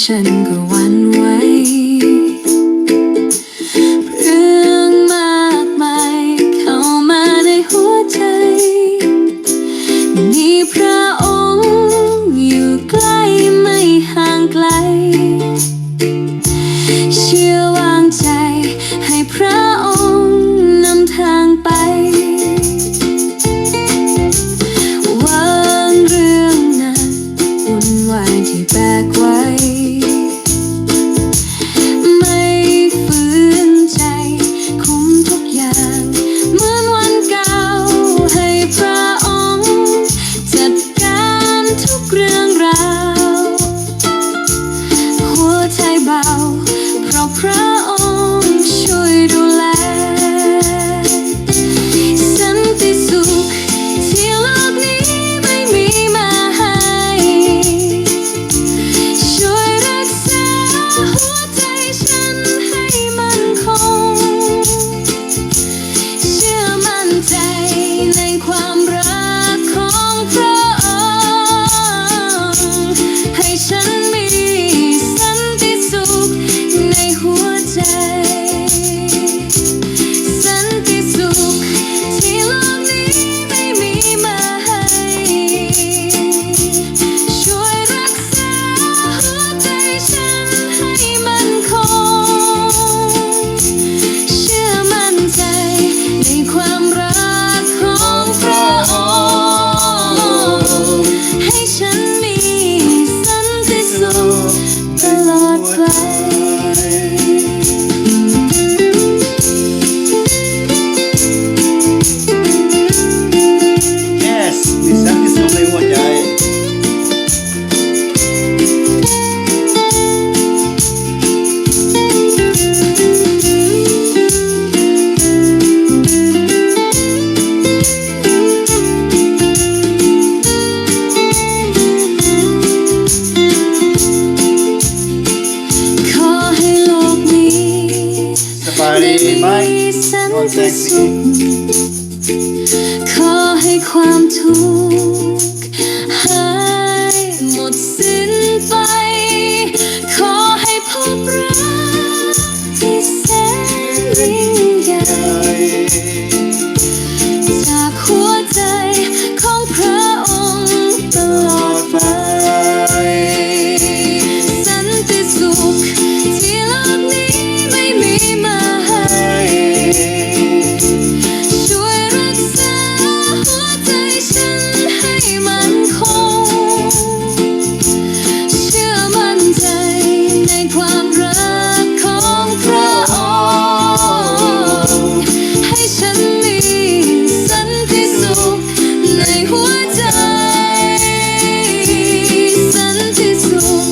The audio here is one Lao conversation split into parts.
ฉันก็หวั่นไหว เรื่องมากมายเข้ามาในหัวใจ มีพระองค์อยู่ใกล้ไม่ห่างไกล เชื่อวางใจให้พระองค์นำทางไป วางเรื่องหนัก วุ่นวายที่แบกไว้ ไม่ฝืนใจ คุมทุกอย่างเหมือนวันเก่า ให้พระองค์จัดการทุกเรื่องราว หัวใจเบา เพราะพระองค์ช่วยดูแล สันติสุขที่โลกนี้ไม่มีมาให้ ช่วยรักษาหัวใจฉันให้มั่นคง เชื่อมั่นใจในความรักของพระองค์ ให้ฉันมีสันติสุขในหัวใจ สันติสุขที่โลกนี้ไม่มีมาให้ ช่วยรักษาหัวใจฉันให้มั่นคง เชื่อมั่นใจในความรักของพระองค์ ให้ฉันมีสันติสุข ตลอดไป Yes มีสันติสุขในหัวใจ ขอให้โลกนี้ สบายดีไหม มีสันติสุข ขอให้ความทุกข์หายหมดสิ้นไป ขอให้พบรัก ที่แสนยิ่งใหญ่ จากหัวใจของพระองค์ตลอดไป สันติสุขที่โลกนี้ไม่มีมาให้ ช่วยรักษาหัวใจฉันให้มั่นคง เชื่อมั่นใจในความรักของพระองค์ ให้ฉันมีสันติสุขในหัวใจ สันติสุข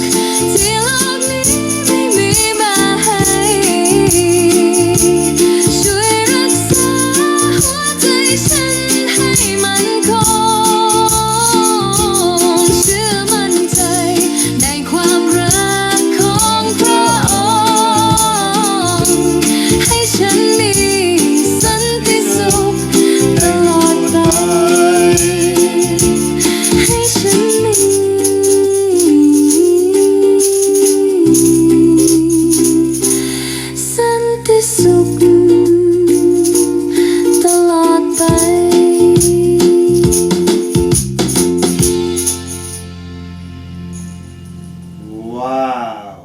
ที่โลกนี้ไม่มีมาให้ ช่วยรักษาหัวใจฉันให้มั่นคง เชื่อมั่นใจ ในความรักของพระองค์ ให้ฉันมีสันติสุขตลอดไป ให้ฉันมีสันติสุขตลอดไป ว้าว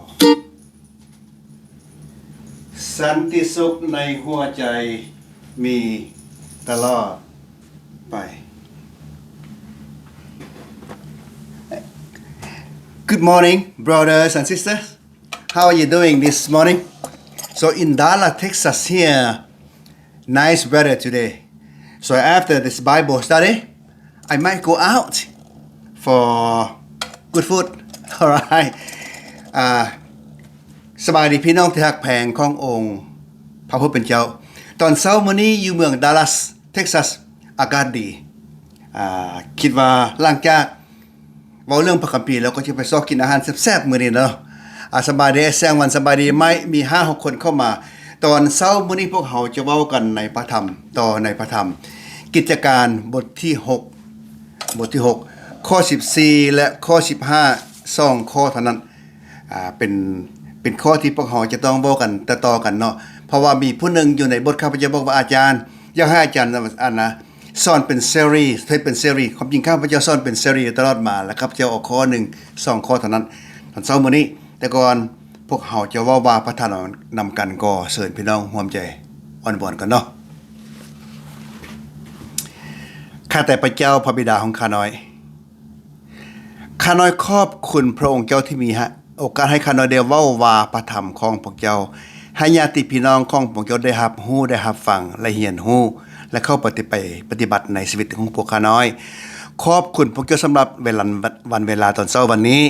สันติสุขในหัวใจมีตลอดไป Good morning, brothers and sisters. How are you doing this morning? So in Dallas, Texas here, nice weather today. So after this Bible study, I might go out for good food. Alright. ອ່າ ສະບາຍດີພີ່ນ້ອງທີ່ຮັກແພງຂອງອົງພະຜູ້ເປັນເຈົ້າ. ຕອນເຊົ້າມື້ນີ້ຢູ່ເມືອງ Dallas Texas ອາກາດດີ. ອ່າ ຄິດວ່າຫຼັງຈາກເວົ້າເລື່ອງພະຄຳພີແລ້ວ ກໍຈະໄປຊອກກິນອາຫານແຊບໆມື້ນີ້ເນາະ. ອ່າ ສະບາຍດີອ້າຍແສງວັນ, ສະບາຍດີໄມ້, ມີຫ້າຫົກຄົນເຂົ້າມາ. ຕອນເຊົ້າມື້ນີ້ພວກເຮົາຈະເວົ້າກັນໃນພະທຳ, ຕໍ່ໃນພະທຳ. ກິດຈະການບົດທີຫົກ, ບົດທີຫົກ, ຂໍ້ສິບສີ່ ແລະ ຂໍ້ສິບຫ້າ, ສອງຂໍ້ເທົ່ານັ້ນ. ອ່າ ເປັນ ເປັນຂໍ້ທີ່ພວກເຮົາຈະຕ້ອງເວົ້າກັນຕໍ່ໆກັນເນາະ ເພາະວ່າມີຜູ້ໜຶ່ງຢູ່ໃນບົດຂ້າພະເຈົ້າບອກວ່າ ອາຈານ ຢາກໃຫ້ອາຈານ ອັນນະ ສອນເປັນເຊຣີ ເຮັດເປັນເຊຣີ. ຄວາມຈິງຂ້າພະເຈົ້າສອນເປັນເຊຣີຕະຫຼອດມາ ແລະ ຂ້າພະເຈົ້າເອົາຂໍ້ໜຶ່ງ ສອງຂໍ້ເທົ່ານັ້ນ ຕອນເຊົ້າມື້ນີ້. ແຕ່ກ່ອນພວກເຮົາຈະເວົ້າວ່າພະທຳນຳກັນ ກໍເຊີນພີ່ນ້ອງຮ່ວມໃຈອ້ອນວອນກັນເນາະ. ຂ້າແຕ່ພະເຈົ້າ ພະບິດາຂອງຂ້ານ້ອຍ, ຂ້ານ້ອຍຂອບຄຸນພະອົງເຈົ້າທີ່ມີໂອກາດໃຫ້ຂ້ານ້ອຍໄດ້ເວົ້າວ່າພະທຳຂອງພວກເຈົ້າ ໃຫ້ຍາດຕິພີ່ນ້ອງຂອງພວກເຈົ້າໄດ້ຮັບຮູ້, ໄດ້ຮັບຟັງ ແລະ ຮຽນຮູ້ ແລະ ເຂົ້າໄປປະຕິບັດໃນຊີວິດຂອງພວກຂ້ານ້ອຍ. ຂອບຄຸນພວກເຈົ້າສຳລັບເວລາ ວັນເວລາຕອນເຊົ້າວັນນີ້.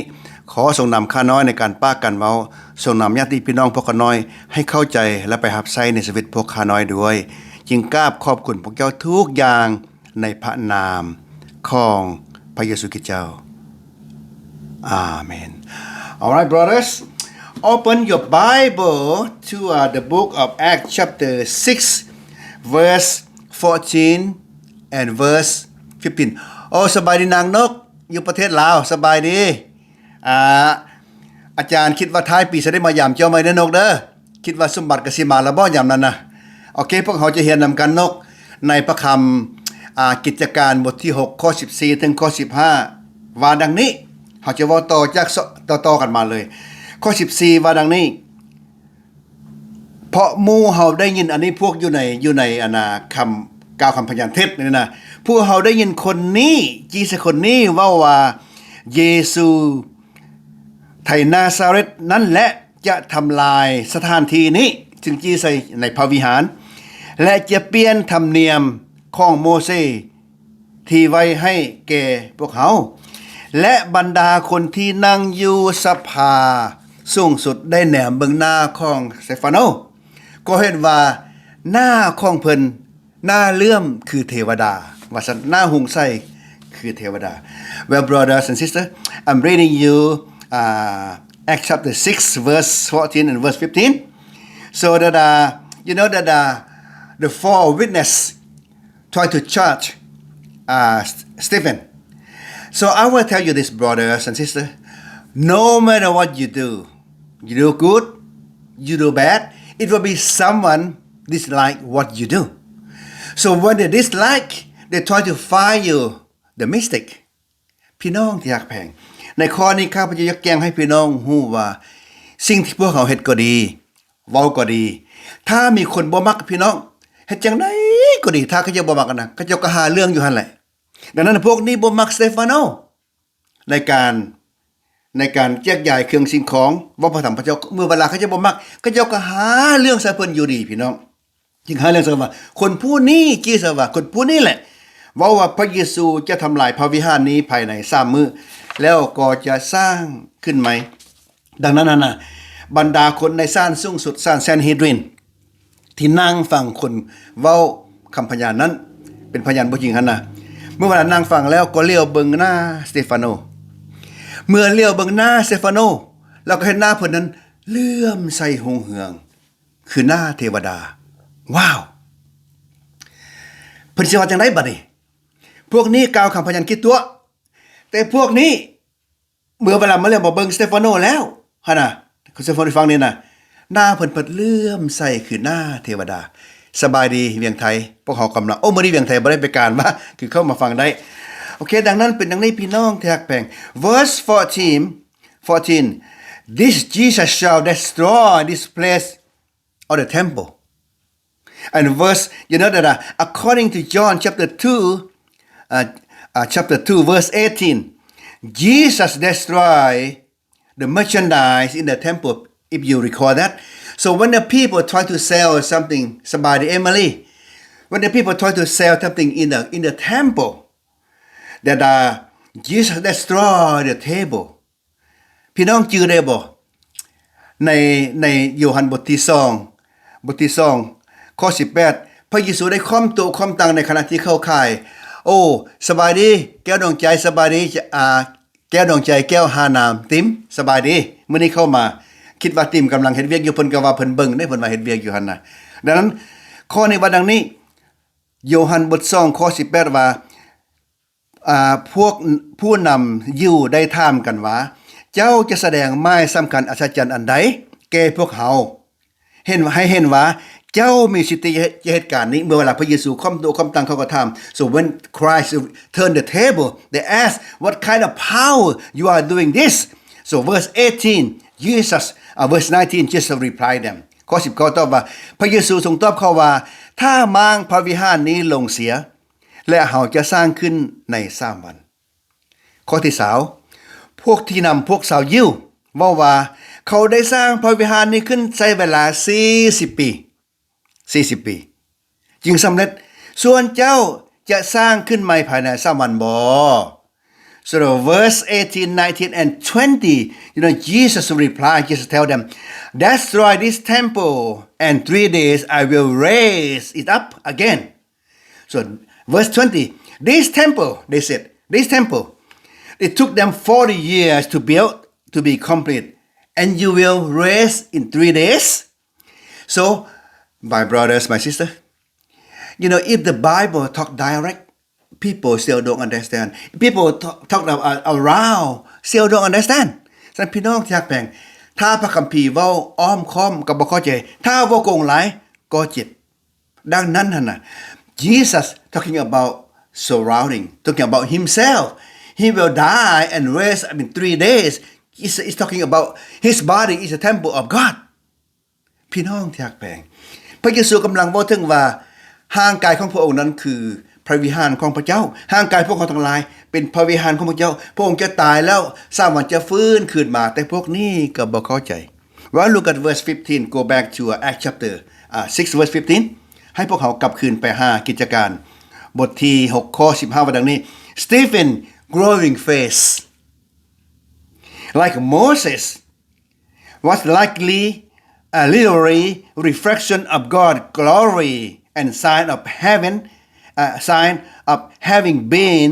ຂໍຊົງນຳຂ້ານ້ອຍໃນການປາກການເວົ້າ, ຊົງນຳຍາດຕິພີ່ນ້ອງພວກຂ້ານ້ອຍໃຫ້ເຂົ້າໃຈ ແລະ ໄປຮັບໃຊ້ໃນຊີວິດພວກຂ້ານ້ອຍດ້ວຍ. ຈຶ່ງກາບຂອບຄຸນພວກເຈົ້າທຸກຢ່າງ ໃນພະນາມຂອງພະເຢຊູຄຣິສເຈົ້າ. ອາເມນ. Alright, brothers, open your Bible to, uh, the book of Acts chapter six, verse fourteen and verse fifteen. ໂອ້ ສະບາຍດີນາງນົກ ຢູ່ປະເທດລາວ. ສະບາຍດີ. ອາ ອາຈານຄິດວ່າທ້າຍປີຊິໄດ້ມາຢາມເຈົ້າໃໝ່ເດີນົກເດີ. ຄິດວ່າສົມບັດກໍຊິມາລະບໍ່ຍາມນັ້ນນະ. ໂອເຄ ພວກເຮົາຈະຮຽນນຳກັນນົກ ໃນພະຄຳ ອາ ກິດຈະການບົດທີຫົກ ຂໍ້ສິບສີ່ ເຖິງຂໍ້ສິບຫ້າ ວ່າດັ່ງນີ້. ເຮົາຈະເວົ້າຕໍ່ຈາກ ຕໍ່ໆກັນມາເລີຍ. ຂໍ້ສິບສີ່ ວ່າດັ່ງນີ້. ເພາະໝູ່ເຮົາໄດ້ຍິນ ອັນນີ້ພວກຢູ່ໃນ ຢູ່ໃນ ອັນນາ ຄຳ ກ່າວຄຳພະຍານເທັດນີ້ນະ. ພວກເຮົາໄດ້ຍິນຄົນນີ້ ຈີ້ໃສ່ຄົນນີ້ເວົ້າວ່າ ເຢຊູ ໄທນາຊາເຣດນັ້ນແຫຼະ ຈະທຳລາຍສະຖານທີ່ນີ້ ຊຶ່ງຈີ້ໃສ່ໃນພະວິຫານ ແລະ ຈະປ່ຽນທຳນຽມຂອງໂມເຊ ທີ່ໄວ້ໃຫ້ແກ່ພວກເຮົາ ແລະ ບັນດາຄົນທີ່ນັ່ງຢູ່ສະພາສູງສຸດໄດ້ແນມເບິ່ງໜ້າຂອງສະເຕຟາໂນ ກໍເຫັນວ່າໜ້າຂອງເພິ່ນໜ້າເຫຼື້ອມຄືເທວະດາ ວ່າຊັ້ນ, ໜ້າຮຸ່ງໃສຄືເທວະດາ. Well, brothers and sisters, I'm reading you, uh, Acts chapter six, verse fourteen and verse fifteen. So that, uh, you know that, uh, the four witness try to charge, uh, Stephen. So I will tell you this, brothers and sisters, no matter what you do, you do good, you do bad, it will be someone dislike what you do. So when they dislike, they try to find you the mistake. ພີ່ນ້ອງທີ່ຮັກແພງ, ໃນຂໍ້ນີ້ຂ້າພະເຈົ້າຢາກແຈ້ງໃຫ້ພີ່ນ້ອງຮູ້ວ່າ ສິ່ງທີ່ພວກເຮົາເຮັດກໍດີ, ເວົ້າກໍດີ, ຖ້າມີຄົນບໍ່ມັກ, ພີ່ນ້ອງ, ເຮັດຈັ່ງໃດກໍດີ, ຖ້າເຂົາເຈົ້າບໍ່ມັກນະ, ເຂົາເຈົ້າກໍຫາເລື່ອງຢູ່ຫັ້ນແຫຼະ. ດັ່ງນັ້ນ ພວກນີ້ບໍ່ມັກສະເຕຟາໂນ ໃນການ, ໃນການແຈກຢາຍເຄື່ອງສິ່ງຂອງ, ເວົ້າພະທຳພະເຈົ້າ, ເມື່ອເວລາເຂົາເຈົ້າບໍ່ມັກ, ເຂົາເຈົ້າກໍຫາເລື່ອງໃສ່ເພິ່ນຢູ່ດີ, ພີ່ນ້ອງ. ຈຶ່ງຫາເລື່ອງໃສ່ວ່າ ຄົນຜູ້ນີ້, ຈື່ໃສ່ວ່າ ຄົນຜູ້ນີ້ແຫຼະ ເວົ້າວ່າພະເຢຊູຈະທຳລາຍພະວິຫານນີ້ພາຍໃນສາມມື້ ແລ້ວກໍຈະສ້າງຂຶ້ນໃໝ່. ດັ່ງນັ້ນນະ, ບັນດາຄົນໃນສານສູງສຸດ, ສານແຊນເຮດຣິນ ທີ່ນັ່ງຟັງຄົນເວົ້າຄຳພະຍານນັ້ນ, ເປັນພະຍານບໍ່ຈິງຫັ້ນນະ, ເມື່ອເວລານັ່ງຟັງແລ້ວກໍຫຼຽວເບິ່ງໜ້າສະເຕຟາໂນ. ເມື່ອຫຼຽວເບິ່ງໜ້າສະເຕຟາໂນ ແລ້ວກໍເຫັນໜ້າເພິ່ນນັ້ນເຫຼື້ອມໃສຮຸ່ງເຮືອງ ຄືໜ້າເທວະດາ. ວ້າວ! ເພິ່ນຊິວ່າຈັ່ງໃດບັດນີ້? ພວກນີ້ກ່າວຄຳພະຍານຂີ້ຕົວະ, ແຕ່ພວກນີ້ ເມື່ອເວລາມາແລ້ວມາເບິ່ງສະເຕຟາໂນແລ້ວຫັ້ນນະ, ສະເຕຟາໂນຟັງນີ້ນະ, ໜ້າເພິ່ນເພິ່ນເຫຼື້ອມໃສຄືໜ້າເທວະດາ. ສະບາຍດີວຽງໄທ, ພວກເຮົາກຳລັງ, ໂອ້ ມື້ນີ້ວຽງໄທບໍ່ໄດ້ໄປການວ່າ ຄືເຂົ້າມາຟັງໄດ້. ໂອເຄ, ດັ່ງນັ້ນເປັນດັ່ງນີ້ ພີ່ນ້ອງທີ່ຮັກແພງ. Verse fourteen, fourteen, "This Jesus shall destroy this place of the temple." And verse, you know that, uh, according to John chapter two, uh, uh, chapter two, verse eighteen, Jesus destroy the merchandise in the temple, if you recall that. So when the people try to sell something, ສະບາຍດີ Emily, when the people try to sell something in the, in the temple, that, uh, Jesus destroy the table. ພີ່ນ້ອງຈື່ໄດ້ບໍ່? ໃນ, ໃນໂຢຮັນບົດທີສອງ, ບົດທີສອງ ຂໍ້ສິບແປດ, ພະເຢຊູໄດ້ຄ້ອມໂຕະຄ້ອມຕັ່ງໃນຂະນະທີ່ເຂົາຂາຍ. ໂອ້ ສະບາຍດີ ແກ້ວດວງໃຈ, ສະບາຍດີ ອາ ແກ້ວດວງໃຈ, ແກ້ວຫານ້ຳ, ຕິມ, ສະບາຍດີ. ມື້ນີ້ເຂົ້າມາ, ຄິດວ່າຕິມກຳລັງເຮັດວຽກຢູ່, ເພິ່ນກໍວ່າເພິ່ນເບິ່ງເດ້, ເພິ່ນວ່າເຮັດວຽກຢູ່ຫັ້ນນະ. ດັ່ງນັ້ນ ຂໍ້ນີ້ວ່າດັ່ງນີ້, ໂຢຮັນບົດສອງ ຂໍ້ສິບແປດ ວ່າ ອາ ພວກຜູ້ນຳຢິວໄດ້ຖາມກັນວ່າ, ເຈົ້າຈະສະແດງໝາຍສຳຄັນອັດສະຈັນອັນໃດແກ່ພວກເຮົາ? ເຫັນ ໃຫ້ເຫັນວ່າເຈົ້າມີສິດທິຈະເຮັດການນີ້. ເມື່ອເວລາພະເຢຊູຄວ່ຳຕົວຄວ່ຳຕັ່ງ ເຂົາກໍຖາມ. So when Christ turned the table, they asked, "What kind of power you are doing this?" So verse eighteen, Jesus, uh, verse nineteen, Jesus replied them. ຂໍ້ສິບເກົ້າຕອບວ່າ ພະເຢຊູຊົງຕອບເຂົາວ່າ ຖ້າມ້າງພະວິຫານນີ້ລົງເສຍ ແລະ ເຮົາຈະສ້າງຂຶ້ນໃນສາມວັນ. ຂໍ້ທີຊາວ ພວກທີ່ນຳພວກຊາວຢິວເວົ້າວ່າ ເຂົາໄດ້ສ້າງພະວິຫານນີ້ຂຶ້ນໃຊ້ເວລາສີ່ສິບປີ ສີ່ສິບປີ ຈຶ່ງສຳເລັດ, ສ່ວນເຈົ້າຈະສ້າງຂຶ້ນໃໝ່ພາຍໃນສາມວັນບໍ? So the verse eighteen, nineteen and twenty, you know, Jesus reply, Jesus tell them, "Destroy this temple, and three days I will raise it up again." So verse twenty, "This temple," they said, "this temple, it took them forty years to build, to be complete, and you will raise in three days?" So, my brothers, my sister, you know, if the Bible talk direct, people still don't understand. People talk, talk a-, around, still don't understand. ສະນັ້ນ ພີ່ນ້ອງທີ່ຮັກແພງ, ຖ້າພະຄຳພີເວົ້າອ້ອມຄ້ອມກໍບໍ່ເຂົ້າໃຈ, ຖ້າເວົ້າກົງຫຼາຍກໍເຈັບ. ດັ່ງນັ້ນຫັ້ນນະ, Jesus talking about surrounding, talking about himself. He will die and raise up in three days. He's, he's talking about his body is a temple of God. ພີ່ນ້ອງທີ່ຮັກແພງ, ພະເຢຊູກຳລັງເວົ້າເຖິງວ່າ ຮ່າງກາຍຂອງພະອົງນັ້ນຄືພະວິຫານຂອງພະເຈົ້າ. ຮ່າງກາຍພວກເຮົາທັງຫຼາຍເປັນພະວິຫານຂອງພະເຈົ້າ. ພະອົງຈະຕາຍແລ້ວ ສາມວັນຈະຟື້ນຄືນມາ, ແຕ່ພວກນີ້ກໍບໍ່ເຂົ້າໃຈ. Well, look at verse fifteen. Go back to, uh, Acts chapter, uh, six, verse fifteen. ໃຫ້ພວກເຮົາກັບຄືນໄປຫາກິດຈະການ ບົດທີຫົກ ຂໍ້ສິບຫ້າ ວ່າດັ່ງນີ້, Stephen, glowing face, like Moses, was likely a literary reflection of God's glory and sign of heaven, uh, sign of having been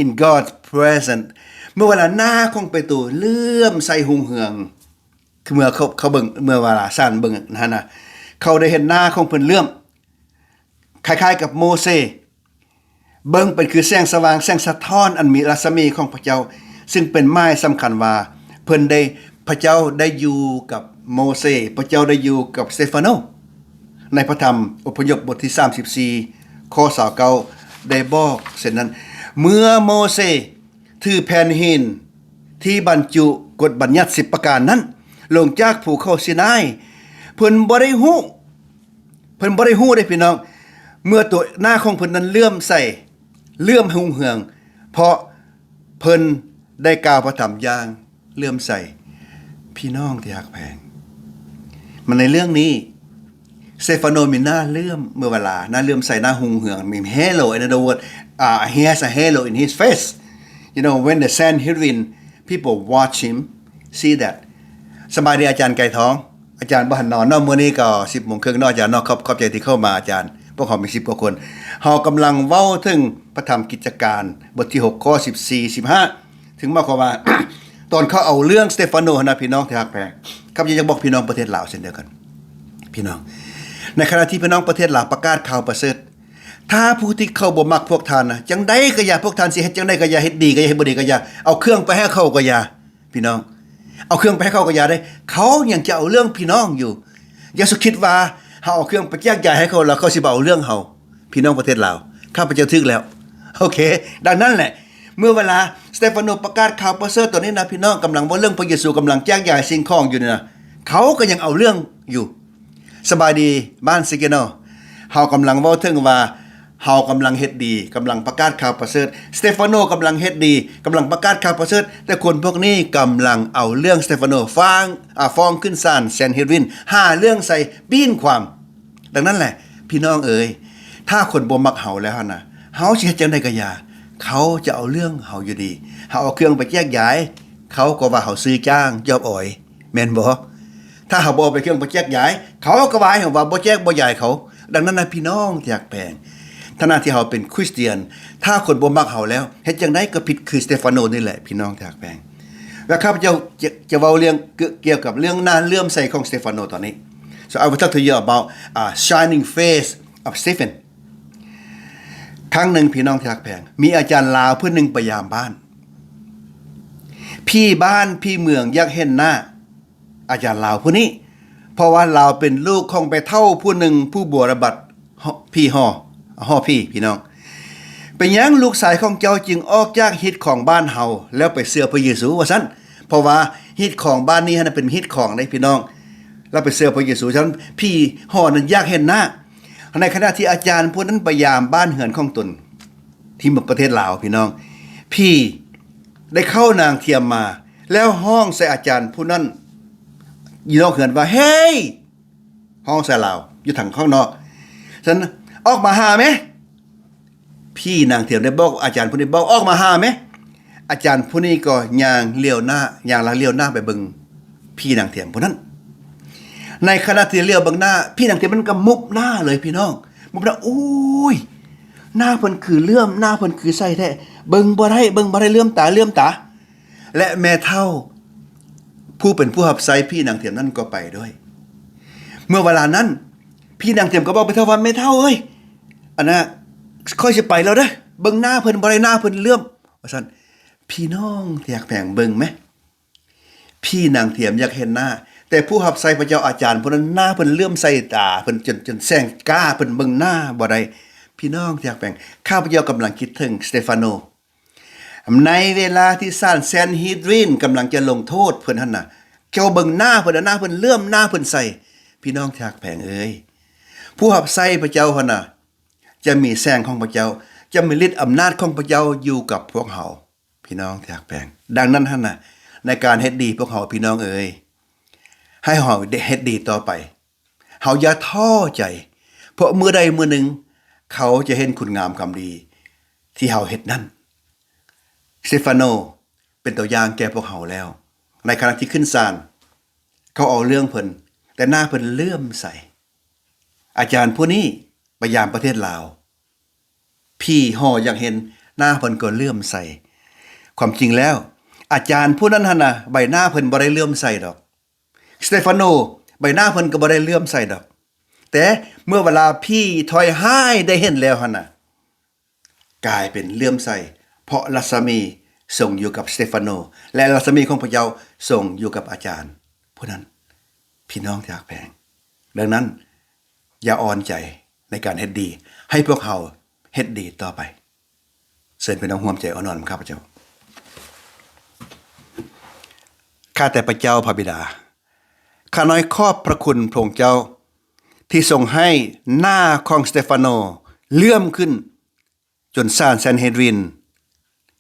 in God's presence. ເມື່ອເວລາໜ້າຂອງເປໂຕເຫຼື້ອມໃສ່ຮຸ່ງເຮືອງ, ຄືເມື່ອເຂົາ ເຂົາເບິ່ງ ເມື່ອເວລາສັນເບິ່ງຫັ້ນນະ, ເຂົາໄດ້ເຫັນໜ້າຂອງເພິ່ນເຫຼື້ອມ ຄ້າຍໆກັບໂມເຊ, ເບິ່ງເປັນຄືແສງສະຫວ່າງ, ແສງສະທ້ອນອັນມີລັດສະໝີຂອງພະເຈົ້າ, ຊຶ່ງເປັນໝາຍສຳຄັນວ່າເພິ່ນໄດ້ ພະເຈົ້າໄດ້ຢູ່ກັບໂມເຊ, ພະເຈົ້າໄດ້ຢູ່ກັບສະເຕຟາໂນ. ໃນພະທຳອົບພະຍົບບົດທີສາມສິບສີ່ ຂໍ້ຊາວເກົ້າ ໄດ້ບອກເຊັ່ນນັ້ນ, ເມື່ອໂມເຊຖືແຜ່ນຫີນທີ່ບັນຈຸກົດບັນຍັດສິບປະການນັ້ນລົງຈາກພູເຂົາຊີນາຍ, ເພິ່ນບໍ່ໄດ້ຮູ້ ເພິ່ນບໍ່ໄດ້ຮູ້ເດ້ພີ່ນ້ອງ, ເມື່ອໂຕໜ້າຂອງເພິ່ນນັ້ນເຫຼື້ອມໃສ ເຫຼື້ອມຮຸ່ງເຮືອງ ເພາະເພິ່ນໄດ້ກ່າວພະທຳຢ່າງເຫຼື້ອມໃສ. ພີ່ນ້ອງທີ່ຮັກແພງ, ມາໃນເລື່ອງນີ້ ສະເຕຟາໂນມີໜ້າເຫຼື້ອມ ເມື່ອເວລາ ໜ້າເຫຼື້ອມໃສ ໜ້າຮຸ່ງເຮືອງ ມີ halo, in other words, uh, he has a halo in his face. You know, when the Sanhedrin people watch him, see that. ສະບາຍດີອາຈານໄກ່ທອງ, ອາຈານບໍ່ທັນນອນເນາະ, ມື້ນີ້ກໍສິບໂມງເຄິ່ງເນາະອາຈານເນາະ, ຂອບ ຂອບໃຈທີ່ເຂົ້າມາອາຈານ. ພວກເຮົາມີສິບກວ່າຄົນ, ເຮົາກຳລັງເວົ້າເຖິງພະທຳກິດຈະການ ບົດທີຫົກ ຂໍ້ສິບສີ່ ສິບຫ້າ, ເຖິງໝາຍຄວາມວ່າ ຕອນເຂົາເອົາເລື່ອງສະເຕຟາໂນຫັ້ນນະ ພີ່ນ້ອງທີ່ຮັກແພງ, ຂ້າພະເຈົ້າຢາກບອກພີ່ນ້ອງປະເທດລາວເຊັ່ນດຽວກັນ ພີ່ນ້ອງ. ໃນຂະນະທີ່ພີ່ນ້ອງປະເທດລາວປະກາດຂ່າວປະເສີດ, ຖ້າຜູ້ທີ່ເຂົາບໍ່ມັກພວກທ່ານນະ, ຈັ່ງໃດກໍຢ່າ, ພວກທ່ານຊິເຮັດຈັ່ງໃດກໍຢ່າ, ເຮັດດີກໍຢ່າ, ເຮັດບໍ່ດີກໍຢ່າ, ເອົາເຄື່ອງໄປໃຫ້ເຂົາກໍຢ່າ ພີ່ນ້ອງ, ເອົາເຄື່ອງໄປໃຫ້ເຂົາກໍຢ່າເດ້, ເຂົາຍັງຈະເອົາເລື່ອງພີ່ນ້ອງຢູ່. ຢ່າສຸຄິດວ່າເຮົາເອົາເຄື່ອງໄປແຈກຢາຍໃຫ້ເຂົາ ແລ້ວເຂົາຊິບໍ່ເອົາເລື່ອງເຮົາ. ພີ່ນ້ອງປະເທດລາວ, ຂ້າພະເຈົ້າຖືກແລ້ວ. ໂອເຄ, ດັ່ງນັ້ນແຫຼະ, ເມື່ອເວລາສະເຕຟາໂນປະກາດຂ່າວປະເສີດຕອນນີ້ນະ ພີ່ນ້ອງ, ກຳລັງເວົ້າເລື່ອງພະເຢຊູ, ກຳລັງແຈກຢາຍສິ່ງຂອງຢູ່ນີ້ນະ, ເຂົາກໍຍັງເອົາເລື່ອງຢູ່. ສະບາຍດີບ້ານຊິເກໂນ, ເຮົາກຳລັງເວົ້າເຖິງວ່າ ເຮົາກຳລັງເຮັດດີ, ກຳລັງປະກາດຂ່າວປະເສີດ. ສະເຕຟາໂນກຳລັງເຮັດດີ, ກຳລັງປະກາດຂ່າວປະເສີດ, ແຕ່ຄົນພວກນີ້ກຳລັງເອົາເລື່ອງສະເຕຟາໂນຟ້າງ, ອາ, ຟ້ອງຂຶ້ນສານແຊນເຮດຣິນ, ຫາເລື່ອງໃສ່ປີ້ນຄວາມ. ດັ່ງນັ້ນແຫຼະ ພີ່ນ້ອງເອີຍ, ຖ້າຄົນບໍ່ມັກເຮົາແລ້ວຫັ້ນນະ, ເຮົາຊິເຮັດຈັ່ງໃດກໍຢ່າ, ເຂົາຈະເອົາເລື່ອງເຮົາຢູ່ດີ. ເຮົາເອົາເຄື່ອງໄປແຈກຢາຍ, ເຂົາກໍວ່າເຮົາຊື້ຈ້າງຈອບອອຍ. ແມ່ນບໍ່? ຖ້າເຮົາບໍ່ເອົາໄປເຄື່ອງໄປແຈກຢາຍ, ເຂົາກໍວ່າໃຫ້ເຮົາວ່າບໍ່ແຈກບໍ່ຢາຍເຂົາ. ດັ່ງນັ້ນນະ ພີ່ນ້ອງທີ່ຮັກແພງ, ຖານະທີ່ເຮົາເປັນຄຣິສຕຽນ, ຖ້າຄົນບໍ່ມັກເຮົາແລ້ວ, ເຮັດຈັ່ງໃດກໍຜິດຄືສະເຕຟາໂນນີ້ແຫຼະ ພີ່ນ້ອງທີ່ຮັກແພງ. ແລ້ວຂ້າພະເຈົ້າຈະ, ຈະເວົ້າເລື່ອງ ກ່ຽວກັບເລື່ອງໜ້າເຫຼື້ອມໃສຂອງສະເຕຟາໂນຕອນນີ້. So I will talk to you about, uh, shining face of Stephen. ຄັ້ງໜຶ່ງ ພີ່ນ້ອງທີ່ຮັກແພງ, ມີອາຈານລາວຜູ້ໜຶ່ງໄປຢາມບ້ານ. ຜີບ້ານຜີເມືອງຢາກເຫັນໜ້າອາຈານລາວຜູ້ນີ້ ເພາະວ່າລາວເປັນລູກຂອງແມ່ເຖົ້າຜູ້ໜຶ່ງ ຜູ້ບົວລະບັດ ຜີຫໍ ຫໍຜີ ພີ່ນ້ອງ. ເປັນຫຍັງລູກຊາຍຂອງເຈົ້າຈຶ່ງອອກຈາກຮີດຄອງບ້ານເຮົາ ແລ້ວໄປເຊື່ອພະເຢຊູ ວ່າຊັ້ນ. ເພາະວ່າຮີດຄອງບ້ານນີ້ຫັ້ນນະ ເປັນຮີດຄອງເດ້ພີ່ນ້ອງ ແລ້ວໄປເຊື່ອພະເຢຊູ. ສະນັ້ນຜີຫໍນັ້ນຢາກເຫັນໜ້າ. ໃນຂະນະທີ່ອາຈານຜູ້ນັ້ນໄປຢາມບ້ານເຮືອນຂອງຕົນ ທີ່ປະເທດລາວ ພີ່ນ້ອງ, ຜີໄດ້ເຂົ້ານາງທຽມມາ ແລ້ວຮ້ອງໃສ່ອາຈານຜູ້ນັ້ນຢູ່ນອກເຮືອນວ່າ ເຮີ້ຍ! ຮ້ອງໃສ່ລາວຢູ່ທາງຂ້າງນອກ. ສະນັ້ນ ອອກມາຫາແມ! ຜີນາງທຽມໄດ້ບອກອາຈານຜູ້ນີ້ ບອກ ອອກມາຫາແມ! ອາຈານຜູ້ນີ້ກໍຍ່າງຫຼຽວໜ້າ ຍ່າງລະຫຼຽວໜ້າໄປເບິ່ງຜີນາງທຽມຜູ້ນັ້ນ. ໃນຂະນະທີ່ຫຼຽວເບິ່ງໜ້າ ຜີນາງທຽມມັນກໍມຸບໜ້າເລີຍພີ່ນ້ອງ ມຸບໜ້າ. ໂອ້ຍ! ໜ້າເພິ່ນຄືເຫຼື້ອມ ໜ້າເພິ່ນຄືໃສແທ້ ເບິ່ງບໍ່ໄດ້ ເບິ່ງບໍ່ໄດ້ ເຫຼື້ອມຕາ ເຫຼື້ອມຕາ. ແລະແມ່ເຖົ້າຜູ້ເປັນຜູ້ຮັບໃຊ້ຜີນາງທຽມນັ້ນກໍໄປດ້ວຍ. ເມື່ອເວລານັ້ນ ຜີນາງທຽມກໍບອກແມ່ເຖົ້າວ່າ ແມ່ເຖົ້າເອີຍ ອັນນະ ຂ້ອຍຊິໄປແລ້ວເດີ້ ເບິ່ງໜ້າເພິ່ນບໍ່ໄດ້ ໜ້າເພິ່ນເຫຼື້ອມ ວ່າຊັ້ນ. ພີ່ນ້ອງທີ່ຮັກແພງ ເບິ່ງແມ! ຜີນາງທຽມຢາກເຫັນໜ້າ ແຕ່ຜູ້ຮັບໃຊ້ພະເຈົ້າອາຈານຜູ້ນັ້ນ ໜ້າເພິ່ນເຫຼື້ອມໃສ່ຕາເພິ່ນ ຈົນ ຈົນແສງກ້າ ເພິ່ນເບິ່ງໜ້າບໍ່ໄດ້. ພີ່ນ້ອງທີ່ຮັກແພງ ຂ້າພະເຈົ້າກຳລັງຄິດເຖິງສະເຕຟາໂນ ໃນເວລາທີ່ສານແຊນຮີດຣິນກຳລັງຈະລົງໂທດເພິ່ນຫັ້ນນະ ເຈົ້າເບິ່ງໜ້າເພິ່ນ ໜ້າເພິ່ນເຫຼື້ອມ ໜ້າເພິ່ນໃສ. ພີ່ນ້ອງທີ່ຮັກແພງເອີຍ ຜູ້ຮັບໃຊ້ພະເຈົ້າຫັ້ນນະ ຈະມີແສງຂອງພະເຈົ້າ ຈະມີລິດອຳນາດຂອງພະເຈົ້າຢູ່ກັບພວກເຮົາ ພີ່ນ້ອງທີ່ຮັກແພງ. ດັ່ງນັ້ນຫັ້ນນະ ໃນການເຮັດດີພວກເຮົາ ພີ່ນ້ອງເອີຍ ໃຫ້ເຮົາໄດ້ເຮັດດີຕໍ່ໄປ. ເຮົາຢ່າທໍ້ໃຈ ເພາະມື້ໃດມື້ໜຶ່ງເຂົາຈະເຫັນຄຸນງາມຄວາມດີທີ່ເຮົາເຮັດນັ້ນ. ສະເຕຟາໂນເປັນຕົວຢ່າງແກ່ພວກເຮົາແລ້ວ. ໃນຂະນະທີ່ຂຶ້ນສານ ເຂົາເອົາເລື່ອງເພິ່ນ ແຕ່ໜ້າເພິ່ນເຫຼື້ອມໃສ. ອາຈານຜູ້ນີ້ໄປຢາມປະເທດລາວ ຜີຫໍຢາກເຫັນ ໜ້າເພິ່ນກໍເຫຼື້ອມໃສ. ຄວາມຈິງແລ້ວ ອາຈານຜູ້ນັ້ນຫັ້ນນະ ໃບໜ້າເພິ່ນບໍ່ໄດ້ເຫຼື້ອມໃສດອກ. ສະເຕຟາໂນ ໃບໜ້າເພິ່ນກໍບໍ່ໄດ້ເຫຼື້ອມໃສດອກ. ແຕ່ເມື່ອເວລາຜີຖອຍຮ້າຍໄດ້ເຫັນແລ້ວຫັ້ນນະ ກາຍເປັນເຫຼື້ອມໃສ ເພາະລັດສະໝີສົ່ງຢູ່ກັບສະເຕຟາໂນ ແລະ ລັດສະໝີຂອງພະເຈົ້າສົ່ງຢູ່ກັບອາຈານຜູ້ນັ້ນ. ພີ່ນ້ອງທີ່ຮັກແພງ ດັ່ງນັ້ນ ຢ່າອ່ອນໃຈໃນການເຮັດດີ ໃຫ້ພວກເຮົາເຮັດດີຕໍ່ໄປ. ເຊີນພີ່ນ້ອງຮ່ວມໃຈອ້ອນວອນນຳຂ້າພະເຈົ້າ. ຂ້າແຕ່ພະເຈົ້າພະບິດາ, ຂ້ານ້ອຍຂອບພະຄຸນພະອົງເຈົ້າ ທີ່ຊົງໃຫ້ໜ້າຂອງສະເຕຟາໂນເຫຼື້ອມຂຶ້ນ ຈົນສານແຊນເຮດຣິນ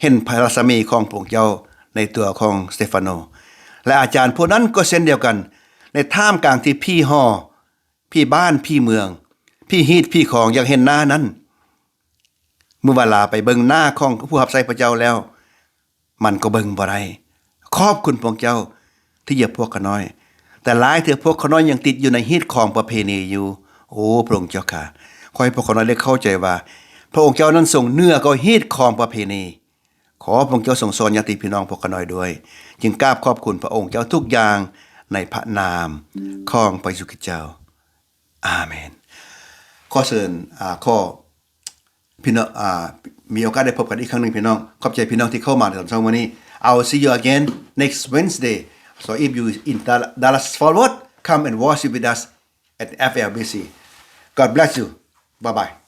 ເຫັນພະລັດສະໝີຂອງພະອົງເຈົ້າໃນຕົວຂອງສະເຕຟາໂນ ແລະ ອາຈານຜູ້ນັ້ນກໍເຊັ່ນດຽວກັນ ໃນທ່າມກາງທີ່ຜີຫໍ ຜີບ້ານ ຜີເມືອງ ຜີຮີດ ຜີຄອງຢາກເຫັນໜ້ານັ້ນ ເມື່ອເວລາໄປເບິ່ງໜ້າຂອງຜູ້ຮັບໃຊ້ພະເຈົ້າແລ້ວ ມັນກໍເບິ່ງບໍ່ໄດ້. ຂອບຄຸນພະອົງເຈົ້າທີ່ຢຽບພວກຂ້ານ້ອຍ, ແຕ່ຫຼາຍເທື່ອພວກຂ້ານ້ອຍຍັງຕິດຢູ່ໃນຮີດຄອງປະເພນີຢູ່. ໂອ ພະອົງເຈົ້າຂ້າ, ຂໍໃຫ້ພວກຂ້ານ້ອຍໄດ້ເຂົ້າໃຈວ່າ ພະອົງເຈົ້ານັ້ນຊົງເໜືອກວ່າຮີດຄອງປະເພນີ. ຂໍພະອົງເຈົ້າຊົງສອນຍາດຕິພີ່ນ້ອງພວກຂ້ານ້ອຍດ້ວຍ. ຈຶ່ງກາບຂອບຄຸນພະອົງເຈົ້າທຸກຢ່າງໃນພະນາມຂອງພະເຢຊູຄຣິດເຈົ້າ. ອາເມນ. ຂໍເຊີນ ອາ ຂໍ ພີ່ນ້ອງ ອາ ມີໂອກາດໄດ້ພົບກັນອີກຄັ້ງໜຶ່ງພີ່ນ້ອງ. ຂອບໃຈພີ່ນ້ອງທີ່ເຂົ້າມາໃນຕອນເຊົ້າມື້ນີ້. I'll see you again next Wednesday. So if you in Dal-, Dallas Fort Worth, come and worship with us at F L B C. God bless you. Bye bye.